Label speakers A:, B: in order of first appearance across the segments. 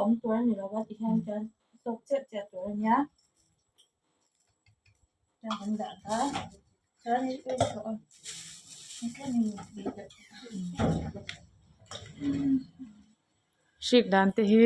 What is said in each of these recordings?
A: awm tur a ni lo va tihian chuan a tawk chiah chiah tur a nia chuan kan dah ta chuan
B: Hrik dan te hi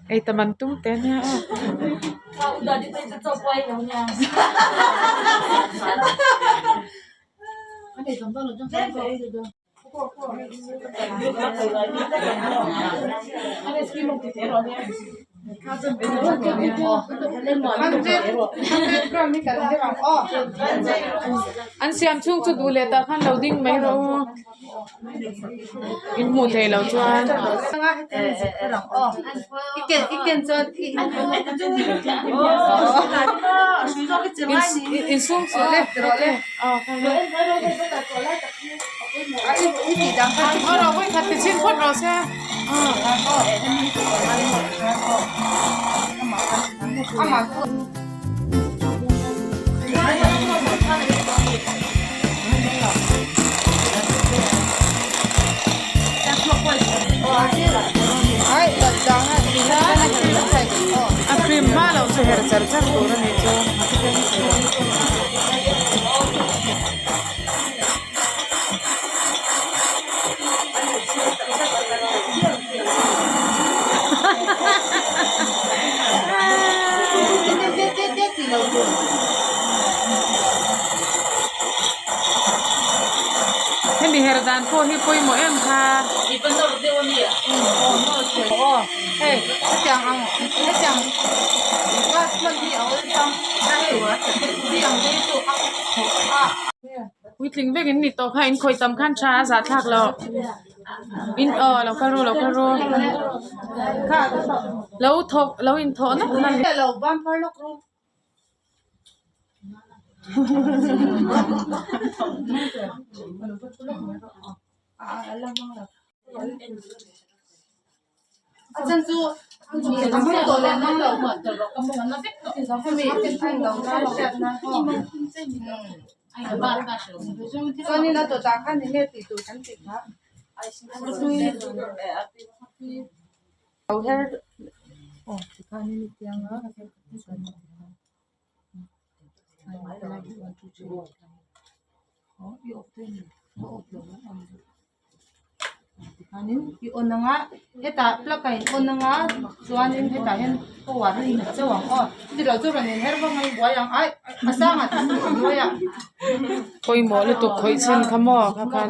B: Ei tam an tum teh nia aw. An siam chhung chu duh leh tah khan lo ding mai rawh u in hmuh theih loh chuan. Insum suh le Vawikhat ti chhin phawt rawh se. A cream hma loh chu her char char tur a nih chu. Hemi her dan pawh hi pawimawh em kha. Puitling vek in ni tawh kha in khawih tam khan tha a zah thlak loh in aw lo kal ru lo kal ru lo thawk lo in thawh nawk na
A: Tikhanin i on anga hetah plug a in on anga chuanin hetah hian power a in chauh ang aw chutilo chu rawn inher vak mai buai ang ai a sangah te chu a hnuai ah.
B: Pawimawh lutuk khawih chhin kha maw kha khan.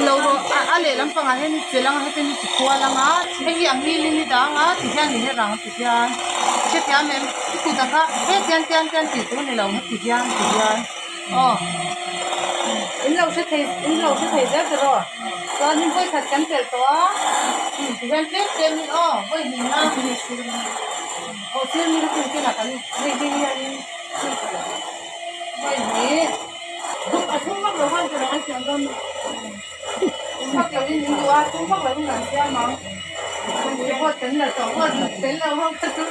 A: Lo rawh a a lehlam pangah hian i chelh anga hetiang i ti kual anga hei hi a ngil in i dah anga ti hian i her ang ti hian hrethiam em i kut ah kha hetiang tiang tiang tih tur ni lo heti hian ti hian aw in lo hre thei in lo hre thei zel tiraw chuanin vawikhat kan telh tawh a ti hian tlem tlem in aw vawi hnih na aw thil mi lutuk kinah kan hei hi hianin vawi hnih. A thum vak lo khan tiraw an siam dawn thum vak lo in min duh a thum vak lo in kan siam ang report kan la tawh pawh tel lo ho kha chu.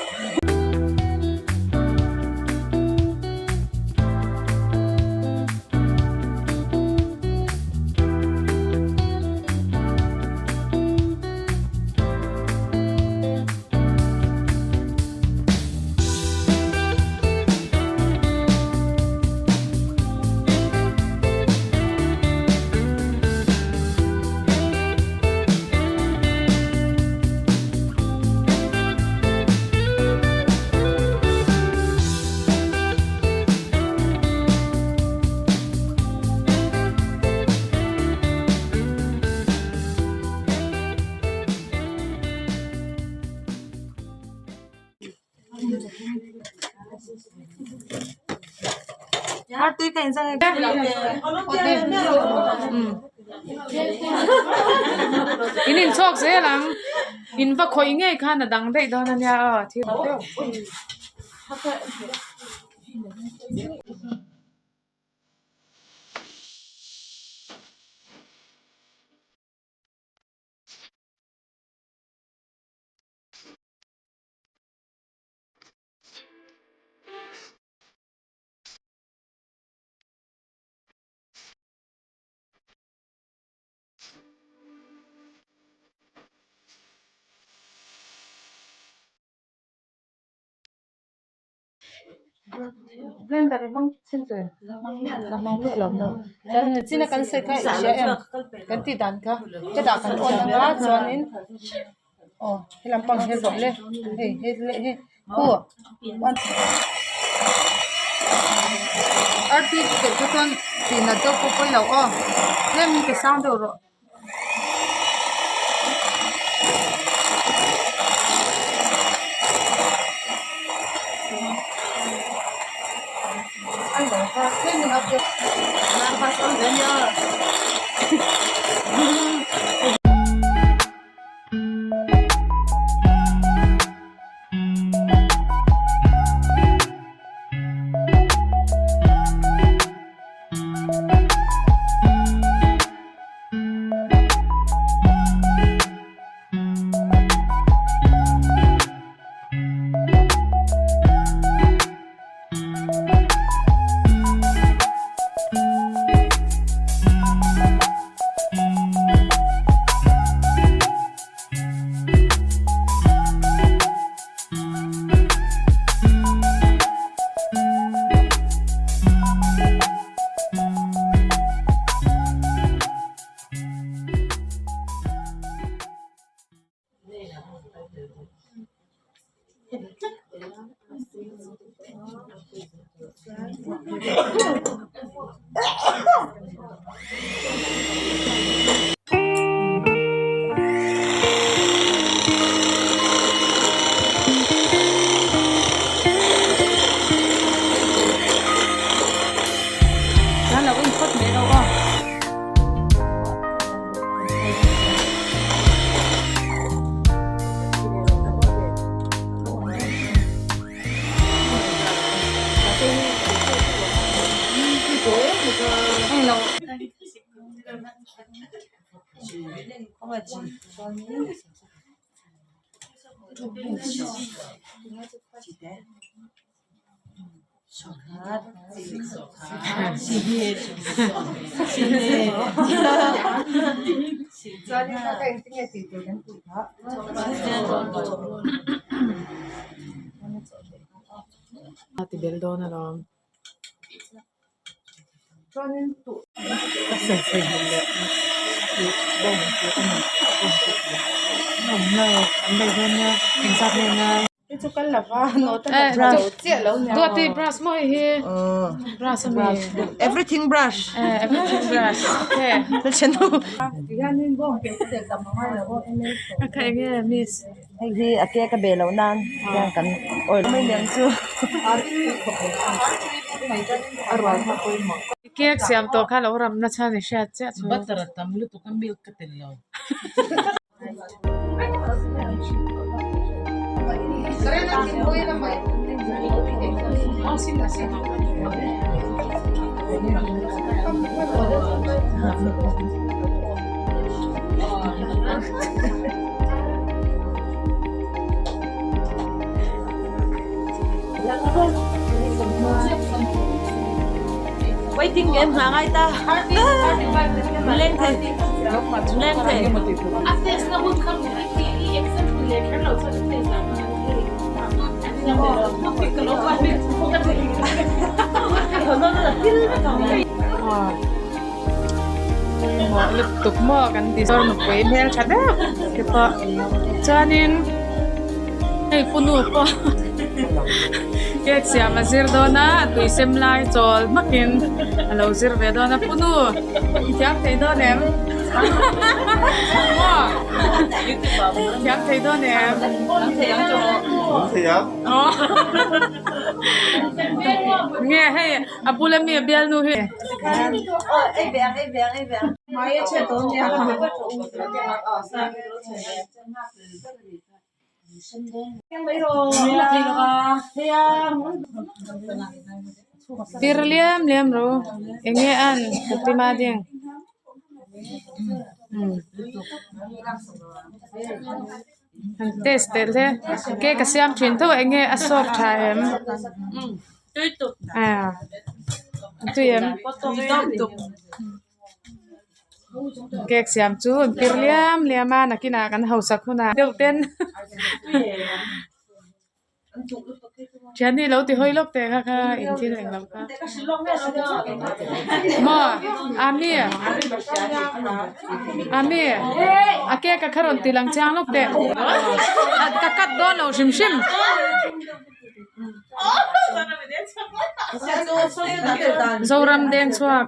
B: In inchhawk zel ang in va khawih ngei khan a dang daih dawn a nia aw thil
A: Blender i hmang chin chu la hmang miah lo chin a kan sawi kha i hria em kan tih dan kha hetah kan on anga chuanin aw helam pang hi zawh le hei hei leh hi khu artui telh te chuan tih nat deuh pawh pawi lo aw tlem in ti sang deuh rawh.
B: A ti bel dawn alawm. Duati brush maw hei hi brush a mi
C: Everything brush.
B: Everything brush okay. Kha enge miss.
C: Hei hi a cake a beh loh nan hian kan oil mai lian chu.
B: Cake siam tawh kha lo ram na chhan i hriat chiah chu.
D: Butter a tam lutuk a milk ka tel lo.
C: Waiting game hna ngai ta. Leng thei. Leng thei.
B: Pawimawh lutuk maw kan ti zawr nupui hmel tha deuh te pawh chuanin hei punu pawh cake siam a zir dawn a tui sem lai chawl hmakin a lo zir ve dawn a punu i thiam thei dawn em maw thiam thei dawn em nge hei a bula mi a bialnu hi. Pir liam liam ro eng nge an Fatima ding an test tel te cake a siam thin tho eng nge a soft tha em tui em. Cake siam chu an pir liam liam a nakinah kan hausak hunah deuh ten thian hi lo ti hawi lawk teh kha kha in thil eng lo kha maw ami ami a cake a kha rawn ti lang chiang lawk teh ka cut dawn lo hrim hrim. Zoram deng chhuak.